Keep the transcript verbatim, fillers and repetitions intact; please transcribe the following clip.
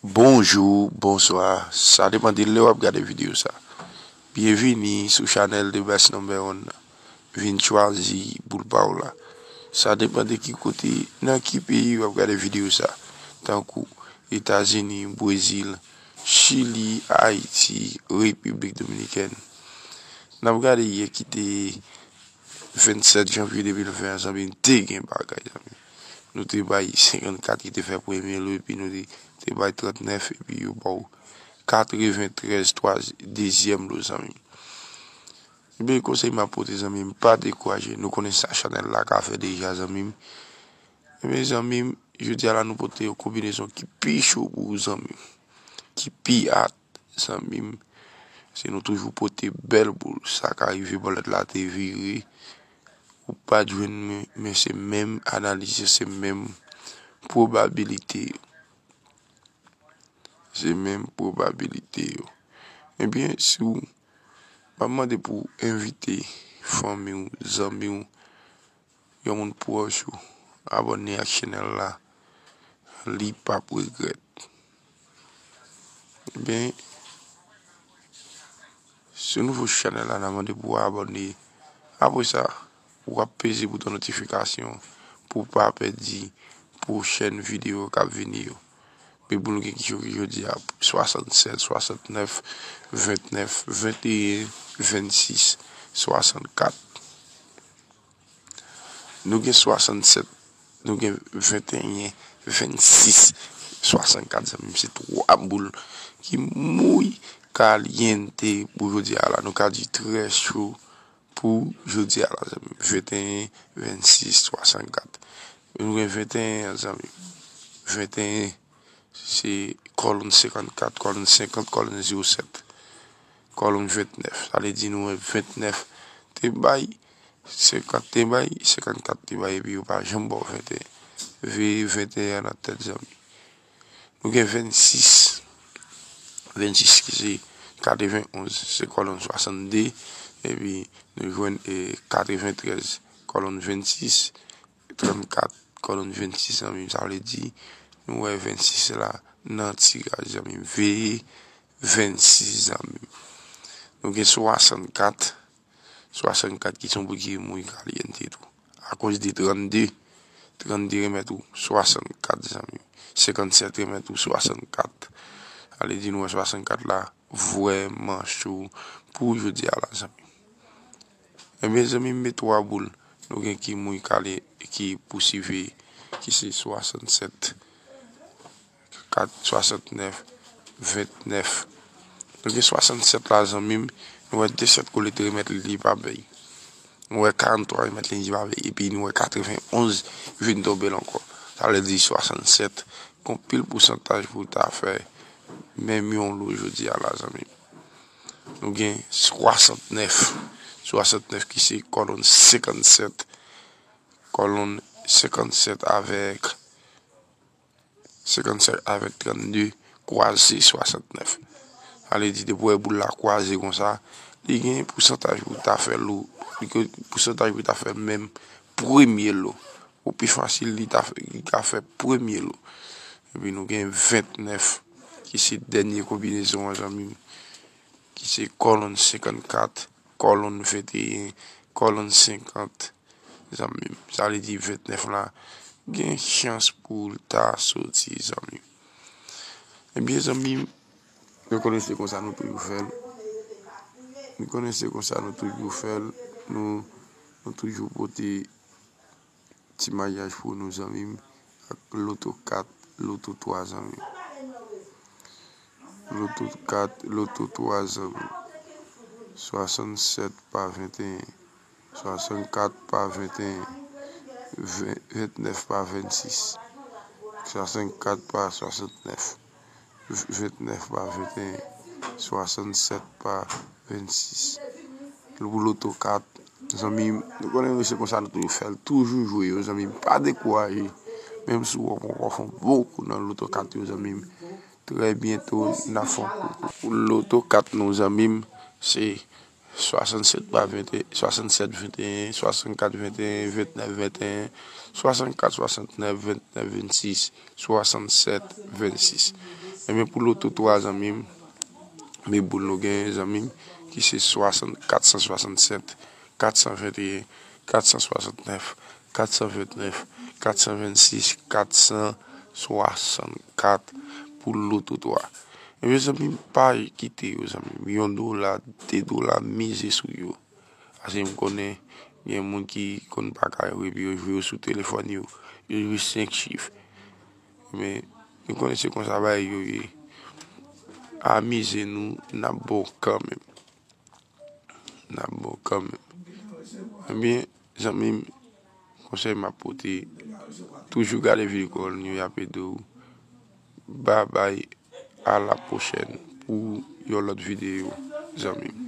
Bonjou, bonswa, sa depann de lè w ap gade videyo sa. Byenvini sou chanèl The Best Number One nan. Vin chwazi boul pa w la. Sa depann de ki kote, nan ki peyi w ap gade videyo sa. Tankou Etazini, Brezil, Chili, Ayiti, Repiblik Dominikèn. N ap gade yè ki te vennsèt janvye de mil ven an, zanmi, te gen bagay, zanmi. Nou te bay senkannkat ki te fè premye lo, epi nou te, te bay trannèf, epi yo ba w katreventrèz twa, dezyèm lo, zanmi. Ebyen, konsèy m ap pote, zanmi m, pa dekouraje. Nou konnen sa chanèl la ka fè deja, zanmi m. Ebyen, zanmi m, jodi a la, nou pote yon konbinezon ki pi cho pou ou, zanmi m. Ki pi at, zanmi m. Se nou toujou pote bèl boul. Sa ka rive bòlèt la te vire. Ou pa t jwenn mwen, men se menm analiz yo, se menm pwobabilite yo. Se menm pwobabilite yo. Ebyen, si w, m ap mande pou w envite fanmi w, zanmi w, yon moun pwòch ou, abòne ak chanèl la, li p ap regrèt. Ebyen, si w nouvo sou chanèl la, n a mande pou w abòne. Apre sa, w ap peze bouton notifikasyon pou w pa pèdi pwochèn videyo k ap vini yo. Men pou nou gen ki cho ki jodi a, swasannsèt, swasantnèf, vennèf, venteyen, vennsis, swasannkat. Nou gen swasannsèt, nou gen venteyen, vennsis, swasannkat, zanmi m. Se twa boul ki muy caliente pou jodi a la. Nou ka di trè cho pou jodi a la, zanmi m. Venteyen, vennsis, swasannkat. Nou gen venteyen an, zanmi m. Venteyen, se kòlonn senkannkat, kòlonn senkant, kòlonn zewo sèt, kòlonn vennèf. Sa vle di nou wè vennèf te bay, senkant te bay, senkannkat te bay, epi yo pa janm ba w venteyen. Veye venteyen an nan tèt, zanmi. Nou gen vennsis. Vennsis ki se katrevenonz, se kòlonn swasannde, epi nou jwenn, e, katreventrèz, kòlonn vennsis, trannkat, kòlonn vennsis, zanmi m. Sa vle di, nou wè vennsis la nan tiraj, zanmi m. Veye vennsis, zanmi m. Nou gen swasannkat, swasannkat ki se yon boul ki muy caliente tou. Akoz de trannde, trannde remèt ou swasannkat, zanmi m. Senkannsèt remèt ou swasannkat. Sa vle di nou wè swasannkat la vrèman cho pou jodi a la, zanmi. Ebyen, zanmi m, men twa boul nou gen ki muy caliente, ki pou swive, ki se swasannsèt, kat, swasantnèf, vennèf. Nou gen swasannsèt la, zanmi m, nou wè de sèt kole te remèt li, li pa bay. Nou wè karanntwa remèt li, li pa bay. Epi nou wè katrevenonz vin tonbe l ankò. Sa vle di swasannsèt, gon pil pousantaj pou ta fè menm yon lo jodi a la, zanmi m. Nou gen swasantnèf. Swasantnèf ki se kòlonn senkannsèt. Kòlonn senkannsèt avèk, senkannsèt avèk trannde kwaze swasantnèf. Sa vle di, depi w wè boul la kwaze konsa, li gen pousantaj pou ta fè lo, li gen pousantaj pou ta fè menm premye lo. Ou pi fasil, li ta fè, li ka fè premye lo. Epi nou gen vennèf, ki se dènye konbinezon an, zanmi m, ki se kòlonn senkannkat, kòlonn venteyen, kòlonn senkant, zanmi m. Sa vle di vennèf la, gen chans pou l ta soti, zanmi m. Ebyen, zanmi m, nou konnen se konsa nou toujou fè l. Nou konnen se konsa nou toujou fè l. Nou, nou toujou pote ti maryaj pou nou, zanmi m, ak loto kat, loto twa, zanmi m. Loto kat, loto twa, zanmi m. Swasannsèt pa venteyen, swasannkat pa venteyen, ven-, vennèf pa vennsis, swasannkat pa swasantnèf, vennèf pa venteyen, swasannsèt pa vennsis. Pou loto kat, zanmi m, nou konnen nou se konsa nou toujou fè l, toujou jwe yo, zanmi m, pa dekouraje. Menm si w poko fè yon bon kou nan loto kat yo, zanmi m, trè byento n a fè yon kou. Pou loto kat nou, zanmi m, se swasannsèt pa vente, swasannsèt venteyen, swasannkat venteyen, vennèf venteyen, swasannkat swasantnèf, vennèf vennsis, swasannsèt vennsis. Ebyen, pou loto twa, zanmi m, men boul nou genyen, zanmi m, ki se swasant, kat san swasannsèt, kat san venteyen, kat san swasantnèf, kat san ventnèf, kat san vennsis, kat san swasannkat pou loto twa. Ebyen, zanmi m, pa kite yo, zanmi m. Yon dola, de dola, mize sou yo. Paske m konnen gen moun ki konn pa ka yo, epi yo jwe yo sou telefòn yo. Yo jwe senk chif. Men, nou konnen se konsa bagay yo ye. Amize nou, n ap bon kanmenm. N ap bon kanmenm. Ebyen, zanmi m, konsèy m ap pote, toujou gade videyo New York Edo. Babay, a la pwochèn pou yon lòt videyo, zanmi m.